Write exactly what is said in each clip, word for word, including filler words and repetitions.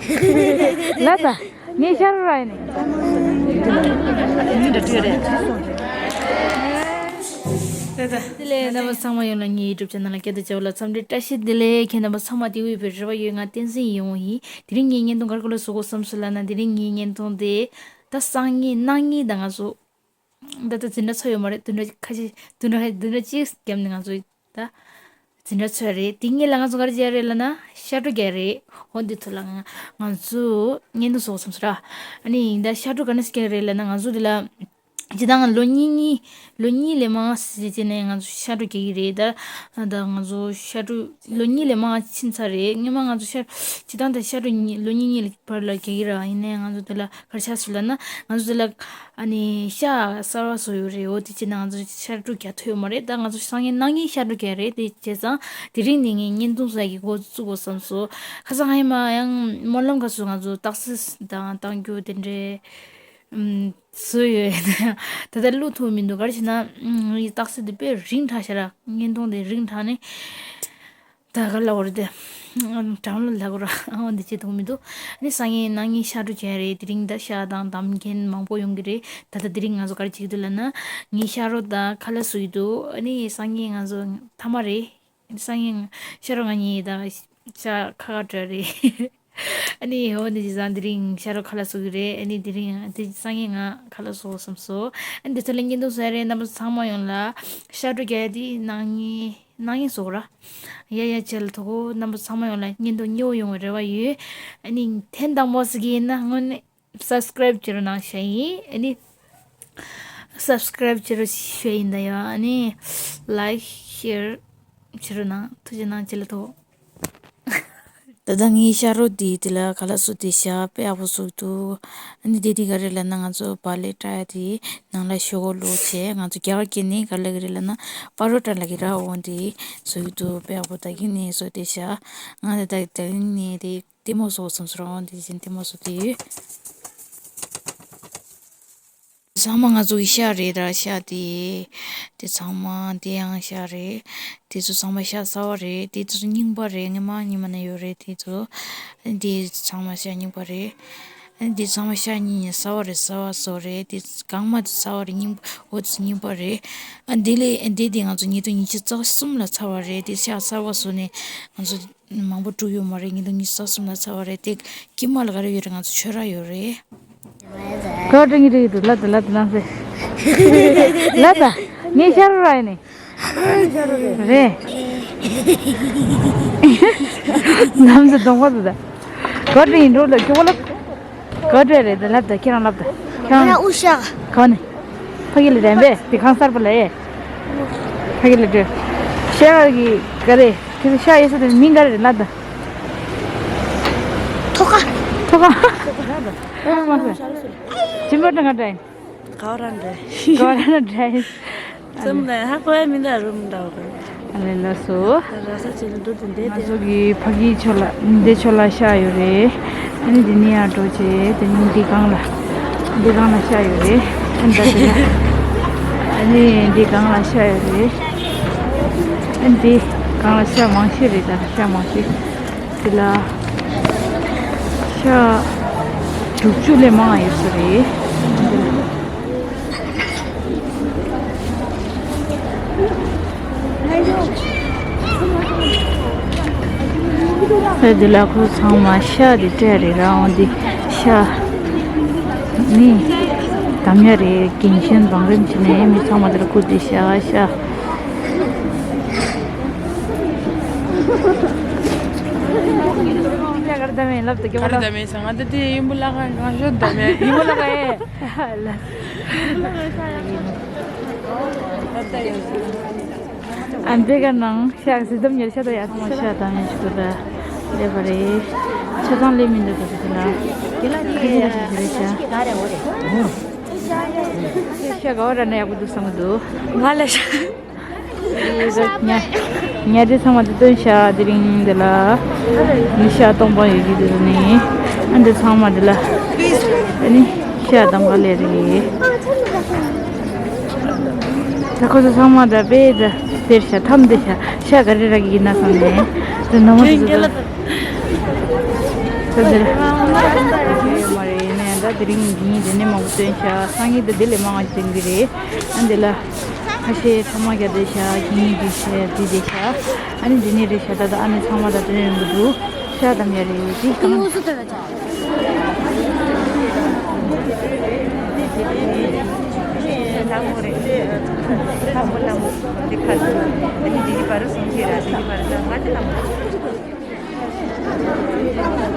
ལ་ད། ངའི་ཤ་རུ་ར་ཡིན་ནི། དེ་ལས་རྣམ་པ་ཚང་མ་ཡོང་ལ་ངའི་ཡུ་ཊུབ་ཆེ་ནལ་ལ་སྐད་དུ་བྱ་བ་ལ་འཚམས་འདྲི་བཀྲ་ཤིས་བདེ་ལེགས། ཁྱེད་རྣམ་པ་ཚང་མ་དེ་བས་པའི་རེ་བ་ཡོད། ང་བསྟན་འཛིན་ཡིན་ཡོང་ཡིན། དེ་རིང་ངའི་བརྙན་ཐུང་གར་གོ་ལ་བཟོ་དགོས་བསམ་སོང་ལ་ན། དེ་རིང་ངའི་བརྙན་ཐུང་དེ་ད་སང་ཉིན་གནངས་ཉིན་ད་ང་ཚོ་ད་ལྟ་འཛིན་གྲྭ་ཚོགས་ཡོད་མ་རེད། བདུན་ཕྲག་ཁ་ཤས་བདུན་ཕྲག་བདུན་ཕྲག་གཅིག་བརྒྱབ་ནས་ང་ཚོ་ད་འཛིན་གྲྭ་ཚོགས་རེད། དེ་ངེད་ལ་ང་ཚོ་ག་རེ་བྱས་རེད་ལབ་ན་ཤ་གྲུ་རྒྱག་རེད། འོ་འདི་ཐུག་ལ་ང་ང་ཚོ་བརྙན་ཐུང་བཟོ་བསམ་སོང་ར། ཨ་ནི་ཡིན་ད་ཤ་གྲུ་ག་ནས་རྒྱག་རེད་ལབ་ན་ང་ཚོ་འདི་ལ་སྤྱི་བཏང་ལོ་གཉིས་གཉིས་ལོ་གཉིས་ལས་མང་ཟེར་བྱས་ནས་ང་ཚོ་ཤ་གྲུ་རྒྱག་གི་རེད། ད་ད་ང་ཚོ་ཤ་གྲུ་ལོ་གཉིས་ལས་མང་ཕྱིན་ཚར་རེད། སྔོན་མ་ང་ཚོ་ཤ་སྤྱི་བཏང་ད་ཤ་གྲུ་གཉིས་ལོ་གཉིས་གཉིས་ལ་བར་ལ་རྒྱག་གི་ར། ཡིན་ནའི་ང་ཚོ་འདི་ལ་ག་རེ་ཆགས་སོང་ལབ་ན་ང་ཚོ་འདི་ལ་ཨ་ནི་ཤ་གསར་བ་བཟོ་ཡོད་རེད། འོ་དེ་བྱས་ན་ང་ཚོ་ཤ་གྲུ་རྒྱག་ཐུབ་ཡོད་མ་རེད། ད་ང་ཚོ་སང་ཉིན་གནངས་ཉིན་ཤ་གྲུ་རྒྱག་རེད། དེ་བྱས་ཙང་དེ་རིང་ནས་ངས་བརྙན་ཐུང་བཟོ་ཡག་གི་འགོ་བཙུགས་དགོས་བསམ་སོང་། ཁ་སང་ཧ་ཡིན་མ་ཡང་སྨོན་ལམ་ཁ་སུ་ང་ཚོ་རྟགས་གསལ་དང་གཏང་རྒྱུ་དེ་འདྲའི་ཨུམ་བཟོས་ཡོད། ད་ལྟ་བླུག་ཐུབ་མི་འདུག་ག་རེ་བྱས་ན་ཨུམ་རྟགས་གསལ་དེ་དཔེ་རིང་དྲགས་ཤག་ར། བརྙན་ཐུང་དེ་རིང་དྲགས་ནས། ད་ག་ལ་བར་དེ་གྲང་ལ་ལ་གོ་ར་འོ་འདི་བྱེད་ཐུབ་མི་འདུག་ཨ་ནི་སང་ཉིན་གནངས་ཉིན་ཤ་གྲུ་བྱས་རེད། དེ་རིང་ད་ཤ་དང་འདམ་མཁན་མང་པོ་ཡོང་གི་རེད། ད་ལྟ་དེ་རིང་ང་ཚོ་ག་རེ་བྱེད་ཀྱི་འདུག་ལབ་ན་ངའི་ཤ་རོ་དང་ཁ་ལག་བཟོ་གི་འདུག་ཨ་ནི་སང་ཉིན་ང་ཚོ་མཐའ་མ་རེད། སང་ཉིན་ཤ་རོ་ང་གཉིས་དང་ཤ་ཁ་ཁ་བྲལ་རེད། ཨ་ནི་འོ་འདི་བྱས་ཙང་དེ་རིང་ཤ་རོ་ཁ་ལག་བཟོ་གི་རེད། ཨ་ནི་དེ་རིང་དེ་སང་ཉིན་ང་ཁ་ལག་བཟོ་བསམ་སོང་། ཨ་ནི་དེ་ཚོ་ལ་བརྙན་ཐུང་བཟོ་ཡ་རེད། རྣམ་པ་ཚང་མ་ཡོང་ལ་ཤ་གྲུ་རྒྱག་ཡ་དེ་གནངས་ཉིན། གནངས་ཉིན་བཟོ་དགོས་ར། ཡ་ཡ་བྱས་ལ་ཐུག་གོ། རྣམ་པ་ཚང་མ་ཡོང་ལ་བརྙན་ཐུང་མཉེས་པོ་ཡོང་བའི་རེ་བ་ཡོད། ཨ་ནི་ཐེངས་དང་པོ་ཟེར་གྱི་ཡིན་ན་དངོས་གནས་སབ་སི་ཀ་རབ་བྱེད་རོགས་གནང་ཞུ་ཡིན། ཨ་ནི་སབ་སི་ཀ་རབ་བྱེད་རོགས་ཞུ་ཡིན་ད་ཡ། ཨ་ནི་ལའིཀ་ཤེར་བྱེད་རོགས་གནང་། ཐུགས་རྗེ་གནང་། བྱས་ལ་ཐུག་གོ། ད་ལྟ་ངའི་ཤ་རོ་འདི་དེ་ལ་ཁ་ལག་བཟོ་དེ་ཤ་དཔེ་ཡག་པོ་བཟོ་འདུག་ཨ་ནི་དེ་དེ་ག་རེ་ལབ་ན་ང་ཚོ་བག་ལེབ་བཀྲ་ཡ་དེ་ནང་ལ་ཤོག་གུ་བླུགས་བྱས། ང་ཚོ་རྒྱ་གར་སྐད་ནས་ག་རེ་ལབ་ཀྱི་རེད་ལབ་ན་པ་རོ་ཊ་ལབ་ཀྱི་ར། འོ་འདི་བཟོ་གི་འདུག་དཔེ་ཡག་པོ། ད་གིན་ནས་བཟོ་དེ་ཤ་ང་ད་ད་ད་གིན་ནས་དེ་ལྟད་མོ་བཟོ་བསམ་སོང་ར། འོ་འདི་བཞིན་ལྟད་མོ་བཟོ་དེ་ཡོད། ཚང་མ་ང་ཚོ་གི་ཤ་རེད་ད། ཤ་དེ་དེ་ཚང་མ་དེ་ཡང་ཤ་རེད། དེ་ཚོ་ཚང་མ་ཤ་གསར་བ་རེད། དེ་ཚོ་རྙིང་པ་རེད། སྔོན་མ་སྔོན་མ་ནས་ཡོད་རེད། དེ་ཚོ་དེ་ཚང་མ་ཤ་རྙིང་པ་རེད། དེ་ཚང་མ་ཤ་གཉིས་གསར་བ་རེད། གསར་བ་བཟོ་རེད། དེ་གང་མ་དེ་གསར་བ་རེད། རྙིང་པ་འོ་དེ་ཚོ་རྙིང་པ་རེད། ཨ་དེ་ལས་དེ་དེ་ང་ཚོ་ཉིས་སྟོང་ཉི་ཤུ་རྩ་གསུམ་ལ་ཚར་བ་རེད། དེ་ཤ་གསར་བ་བཟོ་ནས་ང་ཚོ་མང་པོ་བསྒྲུབས་ཡོད་མ་རེད། ཉིས་སྟོང་ཉི་ཤུ་རྩ་གསུམ་ལ་ཚར་བ་རེད། དེ་དཀྱིལ་མ་ལ་ག་རེ་ཡོད་རེད། ང་ཚོ་ཆོས་ར་ཡོད་རེད། ག་བ་འགྲོ་གི་རེད་འདུག་ལབ་དང་ལབ་དང་ལབ་དང་། ངའི་ཤ་རོ་ར་ཡིན་ནི། རེད། ནམ་ཟེར་གདོང་པ་དུ་ད། ག་བ་འགྲོ་ཡིན་འགྲོ་ལབ་ཁྱོད་ལབ། ག་བ་འགྲོ་རེད་ད་ལབ་དང་ཁྱེད་རང་ལབ་དང་། ཁྱེད་རང་། ཨུ་ཤ། ག་བ་ནི། ཕ་གི་ལ་རན་པས་དེ་ཁང་གསར་པ་ལ་ཨེ། ཕ་གི་ལ་འགྲོ། ཤ་གི་ག་རེ། ཁྱེད་ཚོ་ཤ་ཡོད་ས་དེ་མིང་ག་རེ་རེད་ལབ་དང་། ཐོ་ཁ། ཐོ་ཁ། ཐོ་ཁ་མ་ཟེར། ཇིམ་པར་དང་ག་འདྲ་ཡིན། ག་བ་རང་འདྲ། ག་བ་རང་འདྲ་ཡིན། སེམས་ལ་ཧ་གོ་ཡ་མི་འདྲ་རུམ་འདྲ་བ་གོ། ཨ་ལེ་ལགས་སོ། ར་ས་ཆེ་ལ་འགྲོ་དུ་འདེད་ང་དེ། ཚོ་གི་ཕ་གིའི་ཕྱོགས་ལ་འདི་ཕྱོགས་ལ་ཤ་ཡོད་རེད། ཨ་ནི་འདི་ནས་ཡར་འགྲོ་བྱས་དེ་ནི་འདི་སྒང་ལ། འདི་སྒང་ལ་ཤ་ཡོད་རེད། ཨ་ནི་ད་དེ་ལ། ཨ་ནི་འདི་སྒང་ལ་ཤ་ཡོད་རེད། ཨ་ནི་འདི་སྒང་ལ་ཤ་མང་ཤོས་རེད། ད་ཤ་མང་ཤོས། དེ་ལ་ཤ་དྲུག་ཅུ་ལས་མང་ཡོད་ས་རེད། ས་དེ་ལ་ཁོ་ཚང་མ་ཤ་དེ་སྤྲད་རེད་ར། འོ་འདི་ཤ་ནི་དམ་ཡ་རེད། རྒན་གཞོན་བང་རིམ་བྱས་ནས་མི་ཚང་མ་དེ་ལ་ཁུར་ཏེ་ཤ་ཤ། ཡ་ག་རེ་བདམས་ཡིན་ལབ་དང་། ག་རེ་བདམས་ཡིན་ཟེར། ང་ད་དེ་ཡིན་པོ་ལ་ཁ་ང་ཤོད་བདམས་ཡིན། ཡིན་པོ་ལ་ཁ་ཨེ། ཨ་འདི་ག་ནང་ཤག་སི་དམ་ཉེར་ཤ་དང་ཡ་ཚང་མ་ཤ་དང་ཡ་ཤི་དུ་ད་ལེ་བ་རེད། ཆ་ཚང་ལེ་མིན་འདུག་ག་དེ་ལ་ཁ་ཤས་ལ་ཤ་ཤ་རེད་ཤ། ཤ་ག་བ་ར་ན་ཡག་པོ་འདུག་བསམ་གི་འདུག་ང་ལ་ཤ། ཉ་ཉ་དེ་ཚང་མ་དེ་སྟོན་ཤག་དེ་རིང་འདི་ལ་ནི་ཤ་སྟོང་པ་ཡོད་ཀྱི་འདུག་ནི། ཨ་འདི་ཚང་མ་འདི་ལ་ཨ་ནི་ཤ་དམ་ག་ལེ་རེད། ད་ཁོ་ཚོ་ཚང་མ་ད་པེ་ད་དེར་ཤ་ཐམ་དེ་ཤ་ཤ་ག་རེ་རག་གི་ཡིན་ན་བསམ་ནས་དེ་ནོ་མ་དེ་ཚོ་ད་དེར། ཡོད་མ་རེད། ཡིན་ནའི་ད་དེ་རིང་འདི་ཉིད་དེ་ནས་མང་པོ་བཏོན་ཤག་སང་ཉིན་ད་དེ་ལས་མང་བ་ཞིག་བཏོན་གི་རེད། ཨ་འདི་ལ་ཁ་ཤས་ཚང་མ་རྒྱ་དེ་ཤག་གིན་གྱི་ཤག་དེ་དེ་ཤག་ཨ་ནི་འདི་ནས་རེད་ཤག་ད་ད་ཨ་ནི་ཚང་མ་ད་དེ་རིང་འདུག་ཤག་དམ་ཡ་རེད། དེ་གང་།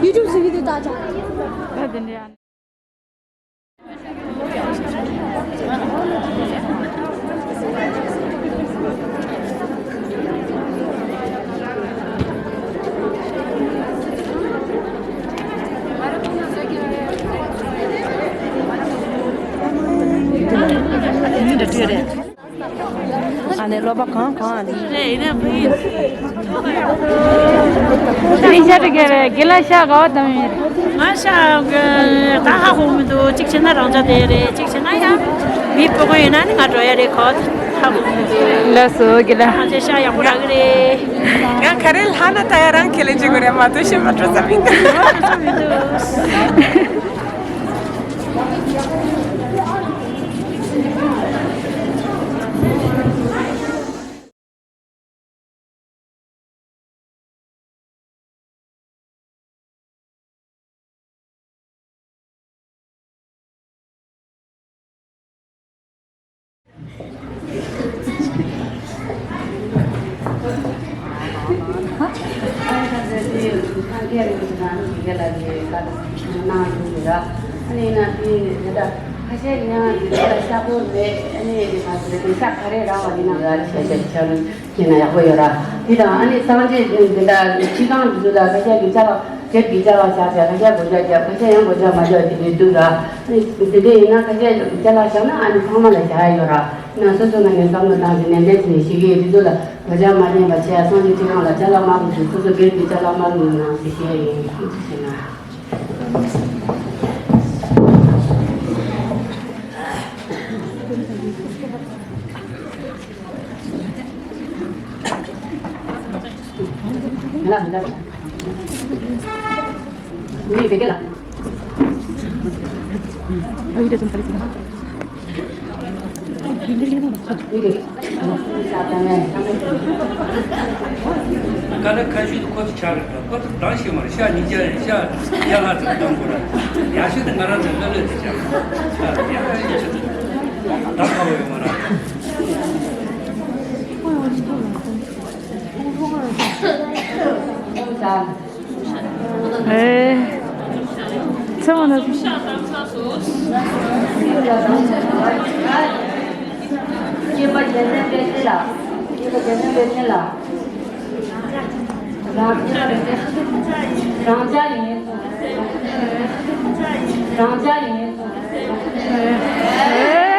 YouTube से वीडियो ताजा। ཨ་ནེ་སློབ་པ་གང་གང་ཨ་ནེ། རེད་ཡིན་ན་བུ་ཡིན། དེ་ཤ་དྲི་ག་རེད། དགེ་ལ་ཤ་ག་བ་དམ་ཡིན། ང་ཤ་གི་ད་ཧ་གོ་མི་འདུག་གཅིག་བྱས་ན་རང་ཅག་དེ་རེད། གཅིག་བྱས་ན་ཡང་མི་སྤུ་གུ་ཡིན་ན་ནི་ང་འགྲོ་ཡ་རེད། ག་བ་ཧ་གོ་མི་འདུག་ལགས་སོ་དགེ་ལ། ང་ཚོས་ཤ་ཡག་པོ་རག་གི་རེད། ང་ག་རེ་ལྷག་ན་ད་ཡ་རང་ཁས་ལེན་བྱེད་དགོས་རེད་མ་གཏོགས་ཤེས་མ་སྤྲོ་ཙམ་ཡིན། ང་སྤྲོ་ཙམ་མི་འདུག་ཁྱེད་ན་ཡག་པོ་ཡོད་ར། དེ་དང་ཨ་ནི་སངས་རྒྱས་འདི་འདྲ་ཁྱི་གང་འདི་ཚོ་ལ་ཁ་ཤས་ཀྱི་ཅ་ལག་ཁྱེད་ཀྱི་ཅ་ལག་བཞག་བྱས་ཁ་ཤས་སྒོ་ལྕགས་བརྒྱབ། ཁ་ཤས་ཡང་སྒོ་ལྕགས་མ་བརྒྱབ་དེ་འདྲའི་འདུག་ར། ཨ་ནི་དེ་འདྲ་ཡིན་ན་ཁ་ཤས་ཅ་ལག་བཞག་ན་ཨ་ནི་ཚང་མ་ལ་བཞག་ཡ་ཡོད་ར། ཡིན་ན་སོ་སོ་ནང་ནས་བསམ་བློ་བཏང་ཞིག་ནན་ཏན་བྱས་ནས་ཞིག་གིས་འདི་ཚོ་ལ་སྒོ་ལྕགས་མ་བརྒྱབ་པ་བྱས། སངས་རྒྱས་ཁྱེད་རང་ལ་ཅ་ལག་མ་བླུགས་ཤིག་སོ་སོ་སྒེར་གྱི་ཅ་ལག་མ་བླུགས་ན་ཞིག་བཤད་ཡིན་ཞེ་ན། ཀ་ན་ཁ་ཤུལ་དུ་ཁོ་ཚོ་ཆགས་རེད། ཁོ་ཚོ་འདང་ཞིག་མ་རེད། ཤ་ཉིས་བརྒྱ་རེད། ཤ་བརྒྱ་ལྷག་ཙམ་གཏོང་དགོས་ར། ཡག་ཤོས་དེ་ང་རང་ཚོ་ལྷོད་ལྷོད་དེ་ཆགས་རེད། ཤ་ཡག་ཤོས་དེ་འདང་ཁ་བ་ཡོད་མ་རེད། ཨེ། ཚེ་མོ་ན། སྐྱེས་པ་རྒྱལ་མཚན་པད་ཚལ་ལགས། སྐྱེས་པ་རྒྱལ་མཚན་པད་ཚལ་ལགས། རང་རང་ཅག་ཡིན། རང་ཅག་ཡིན། ཨེ།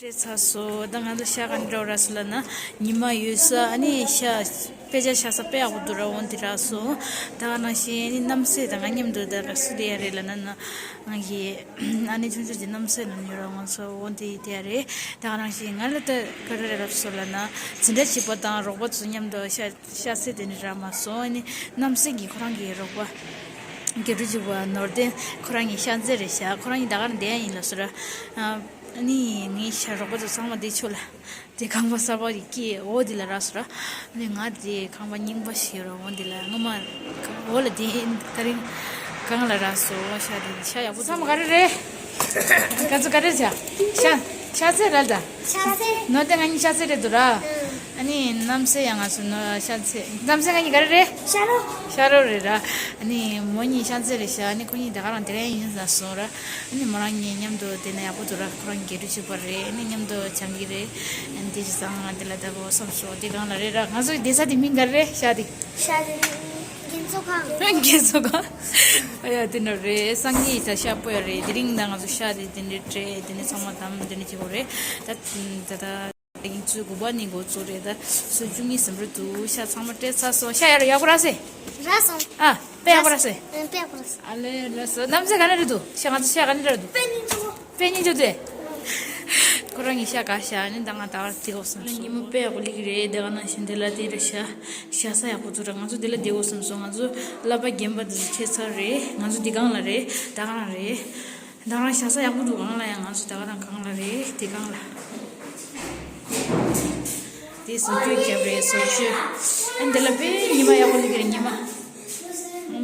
སྤྲད་ཚར་སོང་། ད་ང་ཚོ་ཤ་ག་འདྲ་ར་སི་ལ་ན་ཉི་མ་ཡོད་ས། ཨ་ནི་ཤ་དཔེ་ཆ་ཤ་ས་དཔེ་ཡག་པོ་འདུག་ར། འོན་ཏེ་རག་སོང་། ད་ག་ནང་བཞིན་ཨ་ནི་རྣམ་སྲས་དང་ང་མཉམ་དུ་ད་ག་སུ་དེ་ཡ་རེད་ལ་ན་ན་ང་གི་ཨ་ནི་ཆུང་ཆུང་གི་རྣམ་སྲས་ལ་ཉོ་ར་ང་ཚོ་འོན་ཏེ་དེ་ཡ་རེད། ད་ག་ནང་བཞིན་ང་ལ་ད་ག་རེ་རེད་རག་སོང་ལ་ན་འཛིན་གྲྭ་གཅིག་པ་དང་རོགས་པ་ཚོ་མཉམ་དུ་ཤ་ཤ་ཚ་དེ་ནི་རག་མ་སོང་། ཨ་ནི་རྣམ་སྲས་ཀྱི་ཁོ་རང་གི་རོགས་པ་དགེ་ཕྲུག་གཅིག་པ་ནོར་ལྡན་ཁོ་རང་གི་ཤ་ཚ་རེད་ཤག་ཁོ་རང་གི་ད་ག་རང་བསྡད་ཡ་ཡིན་ལ་སོ་ར། ཨ་ནི་ངའི་ཤ་རོགས་པ་ཚོ་ཚང་མ་བསྡད་ཆོག་ལ། དེ་ཁང་པ་གསར་པ་ཡི་སྐྱེས་འོ་དེ་ལ་རག་སོ་ར། ཨ་ནི་ང་དེ་ཁང་པ་རྙིང་པ་ཞིག་ཡོད་ར། འོ་དེ་ལ་སྔོན་མ་འོ་ལ་དེ་ད་རིང་གང་ལ་རག་སོ། ཤ་དེ་ཤ་ཡག་པོ་ཚང་མ་ག་རེ་རེད། ག་ཚོད་ག་རེ་བྱ། ཤ་ཤ་ཚ་ར་ད། ཤ་ཚ། ནོར་ལྡན་ང་གཉིས་ཤ་ཚ་རེད་འདུག་ར། ཨ་ནི་གནམ་སེ་ཡང་ང་ཚོ་ནོ་ཤ་ཚེ་གནམ་སེ་ང་གཉིས་ག་རེ་རེད། ཤ་རོ། ཤ་རོ་རེད་ར། ཨ་ནི་མོ་གཉིས་ཤ་ཚེ་རེད་ཤ། ཨ་ནི་ཁོ་གཉིས་ད་ག་རང་དེ་རིང་ཡིན་ཟ་སོང་ར། ཨ་ནི་མོ་རང་གཉིས་མཉམ་དུ་བསྡད་ན་ཡག་པོ་འདུག་ར། ཁོ་རང་རྒྱལ་སྒྲུབ་བྱེད་པ་རེད། ཨ་ནི་མཉམ་དུ་སྦྱང་གི་རེད། ཨ་ནི་དེ་བྱས་ཙང་ང་འདི་ལ་ལྟ་བུ་བསམ་སོང་། དེ་གང་ལ་རེད་ར། ང་ཚོ་བསྡད་ས་དེ་མིང་ག་རེ་རེད། ཤ་དེ། ཤ་དེ་རྒྱན་ཚོགས་ཁང་། རྒྱན་ཚོགས་ཁང་། ཨ་ཡ་དེ་འདྲ་རེད། སང་ཉིན་ད་ཤ་སྤོ་ཡ་རེད། དེ་རིང་ད་ང་ཚོ་ཤ་དེ་དེ་འདྲ་སྤྲད། དེ་ནས་ཚང་མ་དམ་དེ་འདྲ་བྱེད་དགོས་རེད། ད་ད་ད། ཉིན་བཅུ་དགུ་པ་ནས་འགོ་བཙུགས་རེད། ད་སུ་བཅུ་གཉིས་ཟིན་པར་འདུག་ཤ་ཚང་མ་སྤྲད་ཚར་སོང་། ཤ་ཡར་ཡག་པོ་རག་སོང་། རག་སོང་། ཨ་དཔེ་ཡག་པོ་རག་སོང་། ཨ་དཔེ་ཡག་པོ་རག་སོང་། ཨ་ལེ་ལེ་སོ། གནམ་ས་ག་ནས་རེད་འདུག་ཤ་ང་ཚོ་ཤ་ག་ནས་རེད་འདུག་དཔེ་སྙིང་རྗེ་པོ། དཔེ་སྙིང་རྗེ་པོ་དེ། ཁོ་རང་གི་ཤ་ག་ཤ་ནི་ད་ང་ད་ག་དེ་གོ་སོང་། ཉི་མ་དཔེ་ཡག་པོ་ལིག་རེད། དེ་ག་ནང་བཞིན་དེ་ལ་དེ་རེད་ཤ། ཤ་ས་ཡག་པོ་འདུག་ར། ང་ཚོ་དེ་ལ་དེ་གོ་སོང་སོང་། ང་ཚོ་ལབ་པ་རྒན་པ་དེ་ཚོ་ཁྱེད་ཚར་རེད། ང་ཚོ་འདི་གང་ལ་རེད། ད་ག་རང་རེད། ད་ག་རང་ཤ་ས་ཡག་པོ་འདུག་གང་ལ་ཡང་ང་ཚོ་ད་ག་རང་གང་ལ་རེད། དེ་གང་ལ། དེ་བཟོ་བཅོས་རྒྱབ་རེད། བཟོ་བཅོས། ཨ་འདི་ལ་དཔེ་ཉི་མ་ཡག་པོ་ལིག་རེད་ཉི་མ། ཨ་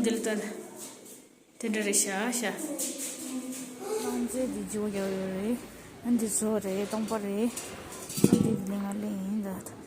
འདི་ལ་ལྟ། དེ་འདྲ་རེད་ཤ་ཤ། རང་ཚོས་འདི་ཇོ་རྒྱག་ཡོད་རེད། ཨ་འདི་བཟོ་རེད། སྟོང་པ་རེད། ཨ་འདི་འདི་ང་ལེན་ཡིན་ད།